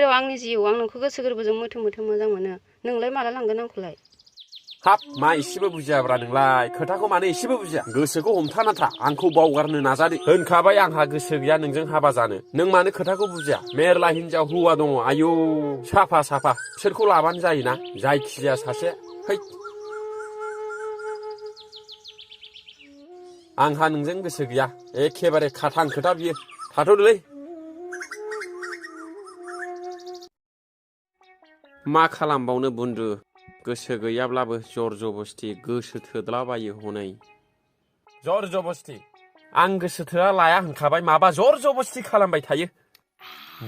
हिर' आंनि जिउ आं नोंखौ गोसो गोरबोजों मोथो मोथो मोजां मोनो नोंलाय माला लांगोन आंखौलाय हाब मा एसेबो बुजियाब्रा नोंलाय खोथाखौ मानो एसेबो बुजिया गोसोखौ हमथाना था आंखौ बावगारनो नाजादो होनखाबाय आंहा गोसो गैया नोंजों हाबा जानो नों मानो खोथाखौ बुजिया मेरला हिनजाव हौवा दङ आयौ साफा साफा बिसोरखौ लाबानो जायोना जायखिजाया सासे है आंहा नोंजों गोसो गैया एखेबारे खाथां खोथा बियो थाथ'दोलै मा खालामबावनो बुन्दु गोसो गैयाब्लाबो जर जबस्थि गोसो थोद्लाबायो हनै जर जबस्थि आं गोसो थोआ लाया होनखाबाय माबा जर जबस्थि खालामबाय थायो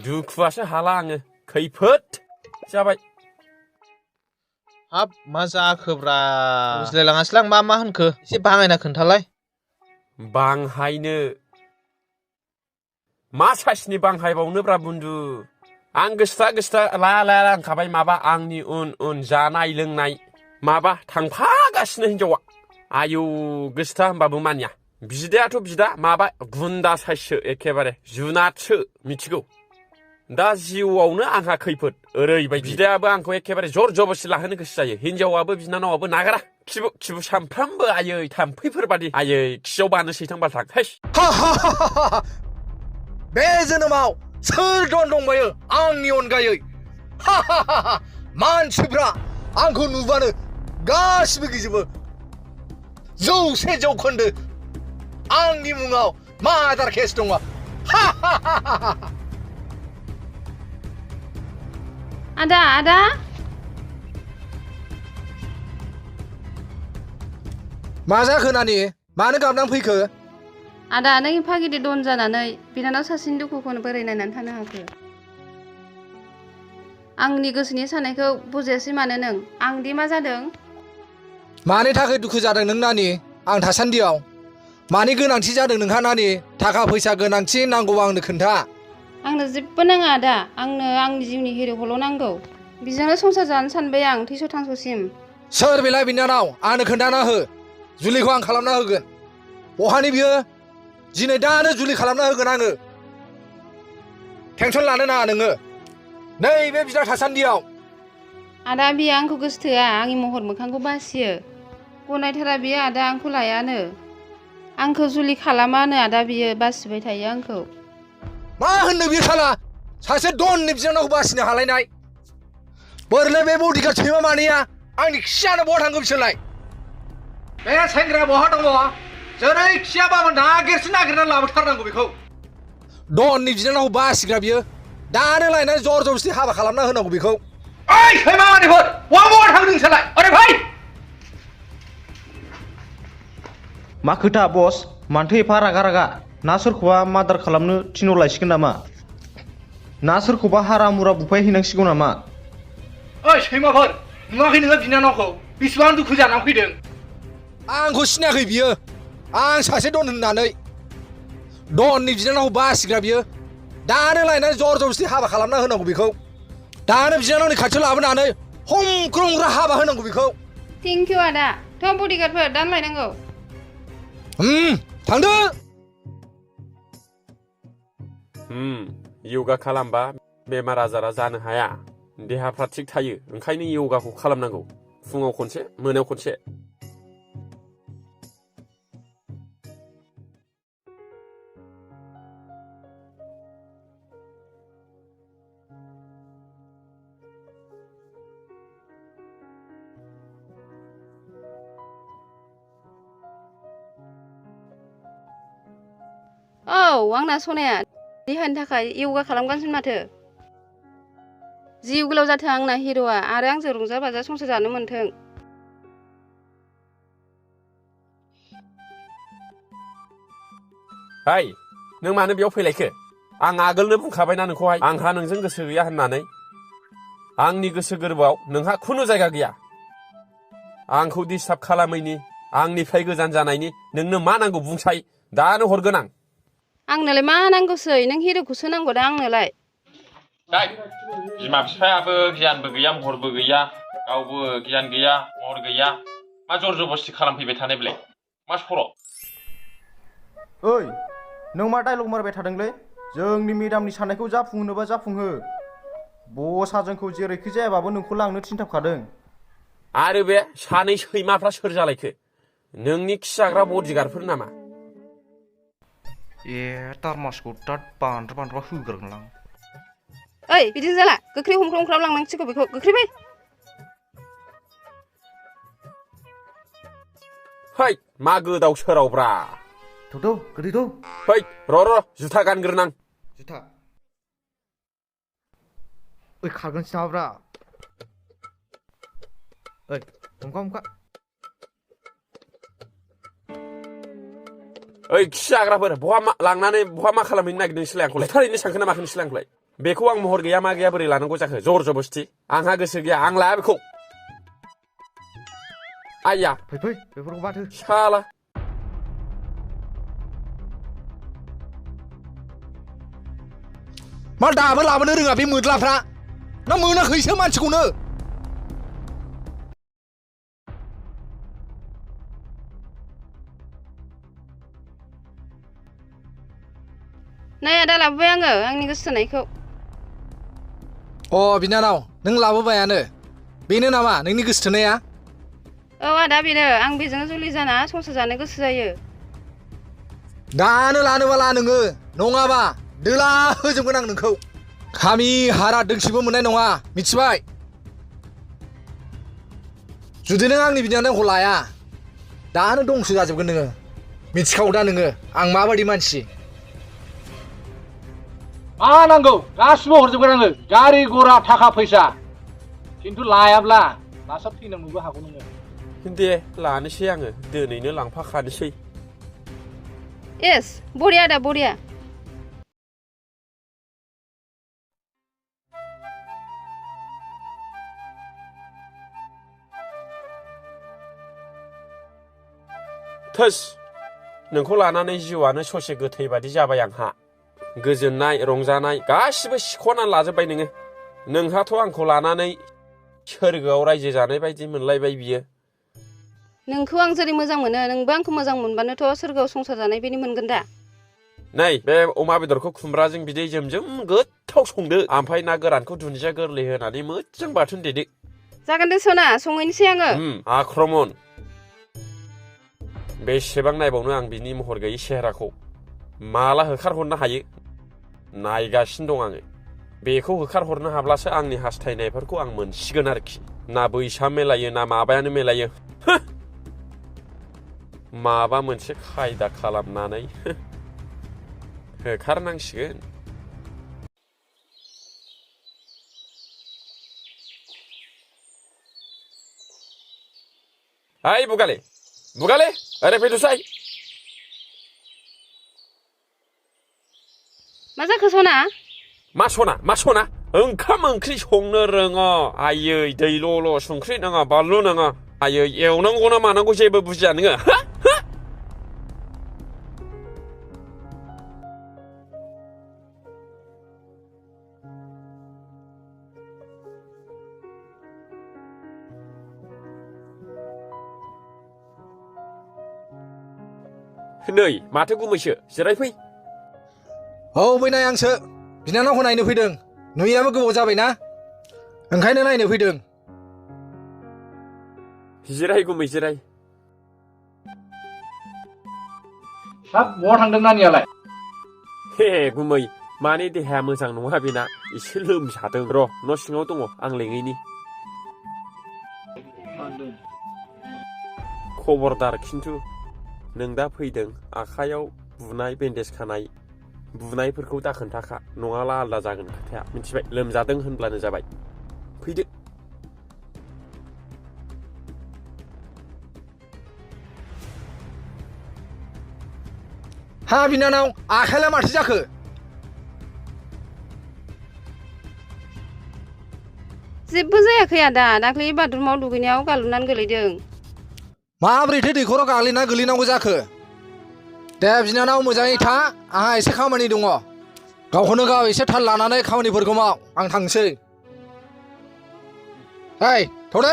दुखुआसो हाला आङो खैफोद जाबाय हाब मा जाखोब्रा बुजिलायलाङासैलां मा होनखो एसे बाङायना खोन्थालाय बांहायनो मा साइसनि बांहायबावनोब्रा बुन्दु आं गोसोथा लाया होनखाबाय माबा आंनि उन जानाय लोंनाय माबा थांफागासिनो हिनजावा आयौ गोसोथा होनबाबो मानिया बिदायाथ' बिदा माबा गुन्दा साइससो एखेबारे जुनादसो मिथिगौ दा जिउआवनो आंहा खैफोद ओरैबायदि बिदायाबो आंखौ एखेबारे जर जबस्थि लाहोनो गोसो जायो हिनजावाबो बिनानावाबो नागारा खिबु सामफ्रामबो आयै थाम्फैफोर बादि आयै खियाव बानो सैथां बाथां हेस बे जोनोमाव सोर दंबायो आंनि अनगायै मानसिफ्रा आंखौ नुबानो गासिबो गिजोबो 100% आंनि मुङाव मादार केस दङ आदा मा जाखो नानि मानो गाबनानै फैखो आदा नों एफा गिदिर दन जानानै बिनानाव सासेनि दुखुखौनो बोरै नायनानै थानो हाखो आंनि गोसोनि साननायखौ बुजियासै मानो नों आंदि मा जादों मानि थाखाय दुखु जादों नों नानि आं थासान्दियाव मानि गोनांथि जादों नोंहा नानि थाखा फैसा गोनांथि नांगौबा आंनो खोन्था आंनो जेबो नाङा आदा आंनो आंनि जिउनि हिरोखौल' नांगौ बिजोंनो संसार जानो सानबाय आं थैस' थांस'सिम सोर बेलाय बिनानाव आंनो खोन्थाना हो जुलिखौ आं खालामना होगोन बहानि बियो दिनै दानो जुलि खालामना होगोन आङो टेनसन लानो नाङा नोङो नैबे बिदा थासान्दियाव आदा बियो आंखौ गोसो थोआ आंनि महर मोखांखौ बासियो गनायथारा बियो आदा आंखौ लायानो आंखौ जुलि खालामानो आदा बियो बासिबाय थायो आंखौ मा होननो बियो साला सासे दननि बिनानावखौ बासिनो हालायनाय बोरैलाय बे बडिगार्ड सैमा मानैया आंनि खियानो बहा थांगौ बिसोरलाय बे सेंग्रा बहा दङ जेरै खियाबाबो नागिरना लाबोथारनांगौ बेखौ दननि बिनानावखौ बासिग्रा बियो दानो लायनानै जर जबस्थि हाबा खालामना होनांगौ बेखौ ओइ सैमा मानैफोर बहा थांदों नोंसोरलाय ओरै फै मा खोथा बस मानथो एफा रागा ना सोरखौबा मादार खालामनो थिनहरलायसिगोन नामा ना सोरखौबा हारा मुरा बुफाय हैनांसिगौ नामा ओइ सैमाफोर नुवाखै नोङो बिनानावखौ बेसेबां दुखु जानानै फैदों आंखौ सिनायाखै बियो आं सासे दन होननानै दननि बिनानावखौ बासिग्रा बियो दानो लायनानै जर जबस्थि हाबा खालामना होनांगौ बेखौ दानो बिनानावनि खाथियाव लाबोनानै हमख्रंग्रा हाबा होनांगौ बेखौ थेंक इउ आदा थ' बडिगार्डफोर दान लायनांगौ थांदो योगा खालामबा बेमार आजारा जानो हाया देहाफ्रा थिग थायो ओंखायनो योगाखौ खालामनांगौ फुङाव खनसे मोनायाव खनसे औ आंना सनाया देहानि थाखाय योगा खालामगासिनो माथो जिउ गोलाव जाथों आंना हिर'आ आरो आंजों रंजा बाजा संसार जानो मोन्थों हाय नों मानो बेयाव फैलायखो आं आगोलनो बुंखाबायना नोंखौहाय आंहा नोंजों गोसो गैया होननानै आंनि गोसो गोरबोआव नोंहा खुनु जायगा गैया आंखौ डिस्टार्ब खालामैनि आंनिफ्राय गोजान जानायनि नोंनो मा नांगौ बुंसाय दानो हरगोन आं आंनोलाय मा नांगौसै नों हिर'खौसो नांगौ दा आंनोलाय बिमा बिफायाबो गियानबो गैया महरबो गैया गावबो गियान गैया महर गैया मा जर जबस्थि खालामफैबाय थानाय बेलाय मा सर' ओइ नों मा डायलग मारबाय थादोंलै जोंनि मेडामनि साननायखौ जाफुंहोनोबा जाफुंहो बसआ जोंखौ जेरैखि जायाबाबो नोंखौ लांनो थिनथाबखादों। आरो बे सानै सैमाफ्रा सोर जालायखो? नोंनि खिजाग्रा बडिगार्डफोर नामा? ए टारमासखौ दाद बांद्राय होग्रोगोनलां। ओइ बिदि जाला गोख्रै हमख्राव लांनांसिगौ बेखौ गोख्रै फै। है मा गोदाव सोरावब्रा। थौ गोदै थौ। है र' जुथा गानग्रोनां। जुथा ओइ खारगोनसो नामाब्रा? ओइ हमखा ओइ खिजाग्राफोर लांनानै बहा मा खालामहैनो नागिरदों नोंसोरलाय आंखौलाय? थारैनो सानखो ना माखो नोंसोरलाय आंखौलाय? बेखौ आं महर गैया मा गैया बोरै लानांगौ जाखो? जर जबस्ति आंहा गोसो गैया, आं लाया बेखौ। आइया फै बेफोरखौ बाथो। साला मा दाबो लाबोनो रोङा बे मोद्लाफ्रा? ना मोनाखैसो मानसिखौनो? नै आदा लाबोबाय आङो आंनि गोसो थोनायखौ। अ बिनानाव नों लाबोबायानो। बेनो नामा नोंनि गोसो थोनाया? औ आदा बेनो, आं बेजों जुलि जाना संसार जानो गोसो जायो। दानो लानोबा ला नोङो, नङाबा दोला होजोबगोन आं नोंखौ। खामि हारा दोंसेबो मोननाय नङा, मिथिबाय? जुदि नों आंनि बिनानावखौ लाया दानो दंसो जाजोबगोन नोङो। मिथिखागौ दा नोङो आं माबायदि मानसि। मा नांगौ गासिबो हरजोबगोन आङो, गारि गरा थाखा फैसा। खिन्थु लायाब्ला लासाव थैनांनोबो हागौ नोङो। दे लानोसै आङो, दिनैनो लांफाखानोसै। एस बरिया आदा बरिया। थोस नोंखौ लानानै जिउआनो ससे गोथै बादि जाबाय आंहा। गोजोननाय रंजानाय गासिबो सिख'नानै लाजोब्बाय नोङो। नोंहाथ' आंखौ लानानै सोरगोआव रायजो जानाय बायदि मोनलायबाय बियो। नोंखौ आं जेरै मोजां मोनो नोंबो आंखौ मोजां मोनबानोथ' सोरगोआव संसार जानाय बायदि मोनगोन दा। नै बे अमा बेदरखौ खुमब्राजों बिदै जोमजोम गोथाव संदो, ओमफ्राय ना गोरानखौ दुन्दिया गोरलै होनानै मोजां बाथोन देदो। जागोन दे सना, संहैनोसै आङो। आक्रमन। बेसेबां नायबावनो आं बिनि महर गैयै सेहेराखौ? माला होखारहरनो हायो नायगासिनो दं आङो। बेखौ होखारहरनो हाब्लासो आंनि हास्थायनायफोरखौ आं मोनसिगोन आरोखि। ना बैसा मेलायो ना माबायानो मेलायो। माबा मोनसे खायदा खालामनानै होखारनांसिगोन। ओइ बुगाले ओरै फैदोसाय। मा जाखो सना? मा सना ओंखाम ओंख्रि संनो रोङा आयै, दैल' संख्रि नाङा बानलु नाङा आयै, एवनांगौ ना मानांगौ जेबो बुजिया नोङो। नै माथो गुमैसो, जिरायफै। औ बैनाय आंसो बिनानावखौ नायनो फैदों। नुयैयाबो गोबाव जाबायना, ओंखायनो नायनो फैदों। जिराय गुमै जिराय। हाब बहा थांदों नानियालाय? हे गुमै, माने देहाया मोजां नङा बेना, एसे लोमजादों। र' न' सिङाव दङ, आं लेङैनि। खबरदार खिन्थु नों दा फैदों, आखाइयाव बुनाय बेन्डेज खानाय बुनायफोरखौ दा खोन्थाखा, नङाला आलदा जागोन खोथाया, मिथिबाय? लोमजादों होनब्लानो जाबाय। फैदो। हा बिनानाव, आखाइलाय माथो जाखो? जेबो जायाखै आदा, दाख्लै बाथरुमाव दुगैनायाव गालुनानै गोलैदों। माब्रैथो दैखराव गोलैनांगौ जाखो? दे बिनानाव मोजाङै था, आंहा एसे खामानि दङ। गावखौनो गाव एसे थाल लानानै खामानिफोरखौ माव, आं थांसै। ओइ थौदो।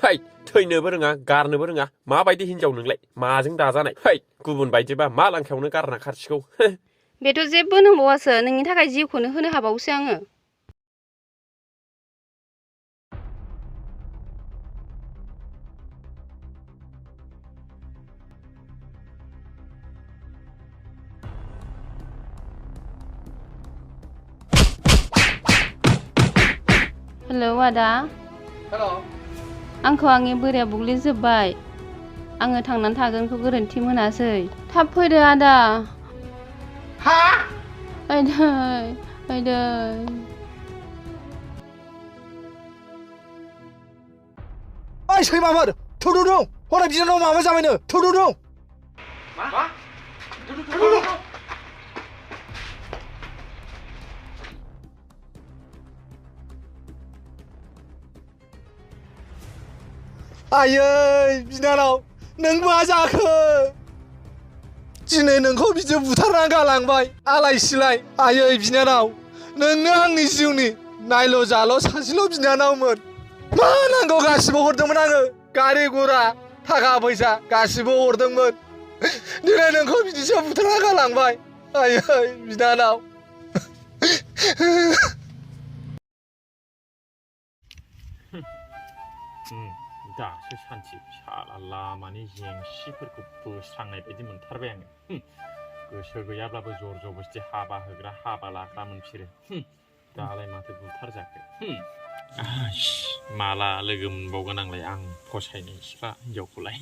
है थैनोबो रोङा गारनोबो रोङा, माबायदि हिनजाव नोंलाय? माजों दाजानाय? है गुबुन बायदिबा मा लांखायावनो गारना खारसिगौ। बेथ' जेबो नंबावासो नोंनि थाखाय जिउखौनो होनो हाबावोसो आङो हेलौ आदा हेल' आंखौ आंनि बोराया बुग्लिजोब्बाय आङो थांनानै थागोनखौ गोरोन्थि मोनासै थाब फैदो आदा हा फैदो फैदो ओइ सैमाफोर थुदुदु हनै बिनानाव माबा जाबायनो थुदुदु मा थुदुदु आयै बिनानाव नों मा जाखो दिनै नोंखौ बिदि बुथारना गालांबाय आलाय सिलाय आयै बिनानाव नोंनो आंनि जिउनि नायल' जाल' सासेल' बिनानावमोन मा नांगौ गासिबो हरदोंमोन आङो गारि गुरा थाखा फैसा गासिबो हरदोंमोन दिनै नोंखौ बिदिसो बुथारना गालांबाय आयै बिनानाव दासो सानसे साला लामानि जेंसिफोरखौ बोस्रांनाय बायदि मोनथारबाय आङो गोसो गैयाब्लाबो जर जबस्थि हाबा होग्रा हाबा लाग्रामोन बिसोरो दालाय माथो बुथारजाखो माला लोगो मोनबावगोन आंलाय आं फसायनाय सिख्ला हिनजावखौलाय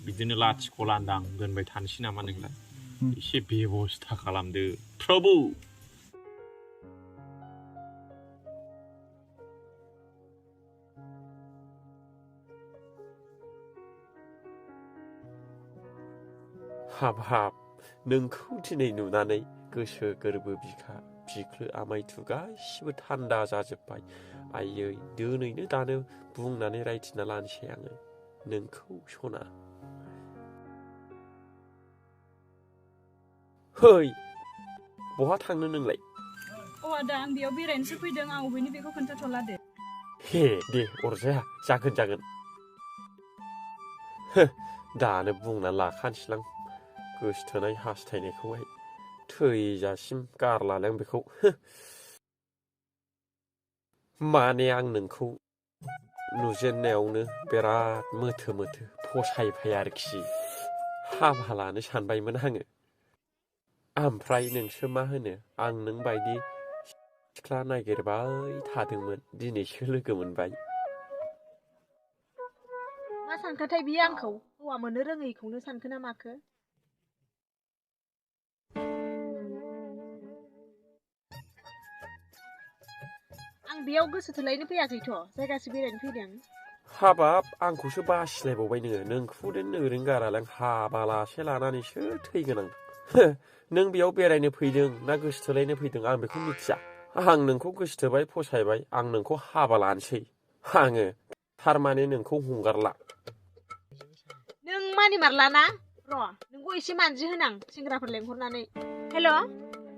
बिदिनो लाथिख' लान्दां दोनबाय थानोसै नामा नोंलाय एसे बेबस्था खालामदो प्रभु हाब नोंखौ दिनै नुनानै गोसो गोरबो बिखा बिख्लो आमायथु गासिबो थान्दा जाजोब्बाय आयै दिनैनो दानो बुंनानै रायथिना लानोसै आङो नोंखौ सना है बहा थांनो नोंलाय आदा आं बेयाव बेरायनोसो फैदों आं अबेनि बेखौ खोन्थाथ'ला दे हे दे अरजाया जागोन दानो बुंना लाखानोसैलां गोसथोनाय हास्थायनायखौहाय थैजासिम गारलालां बेखौ माने आं नोंखौ नुजेननायावनो बिराद मोथो फसायबाय आरोखि हाबा लानो सानबायमोन आङो ओमफ्राय नोंसो मा होनो आं नों बायदि सिख्ला नागिरबाय थादोंमोन दिनैसो लोगो मोनबाय मा सानखोथाय बियो आंखौ हौवा मोननो रोङैखौनो सानखो ना माखो आं बेयाव गोसो थोलायनो फैयाखैथ' जायगासो बेरायनो फैदों हाबाब आंखौसो बासिलायबावबाय नोंखौ ओरैनो गारालां हाबा लासे लानानैसो थैगोन आं नों बेयाव बेरायनो फैदों ना गोसो थोलायनो फैदों आं बेखौ मिथिया आं नोंखौ गोसो थोबाय फसायबाय आं नोंखौ हाबा लानोसै आङो थारमाने नोंखौ हंगारला नों मानिमारलाना र' नोंखौ एसे मानजि होनां सेंग्राफोर लेंहरनानै हेल'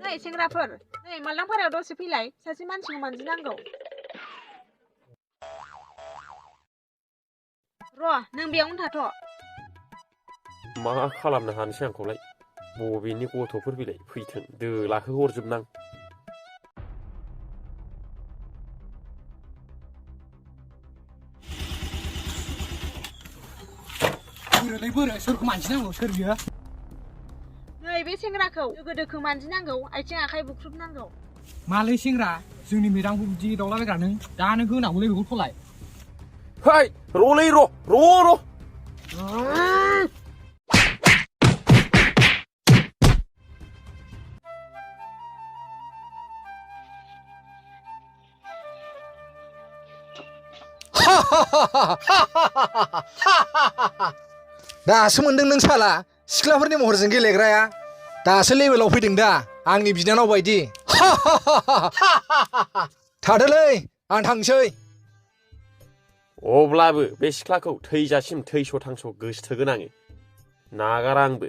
नै सेंग्राफोर नै मालदांपारायाव दसे फैलाय सासे मानसिखौ मानजिनांगौ र' नों बेयावनो थाथ' मा खालामनो हानोसै आंखौलाय बबेनि गथ'फोर बिलाय फैथों दोलाखौ हरजोबनां बोरो सोरखौ मानजिनांगौ सोर बियो नै बे सेंग्राखौ दोखो मानजिनांगौ आथिं आखाइ बुख्रुबनांगौ मालै सेंग्रा जोंनि मेदामखौ बिदि दावलाबायग्रा नों दानो होनांगौलै बेखौ थलाय है र'लै र' दासो मोनदों नों साला सिख्लाफोरनि महरजों गेलेग्राया दासो लेभेलाव फैदों दा आंनि बिनानाव बायदि थादोलै आं थांसै अब्लाबो बे सिख्लाखौ थैजासिम थैस' थांस' गोसोथोगोन आङो नागारा आंबो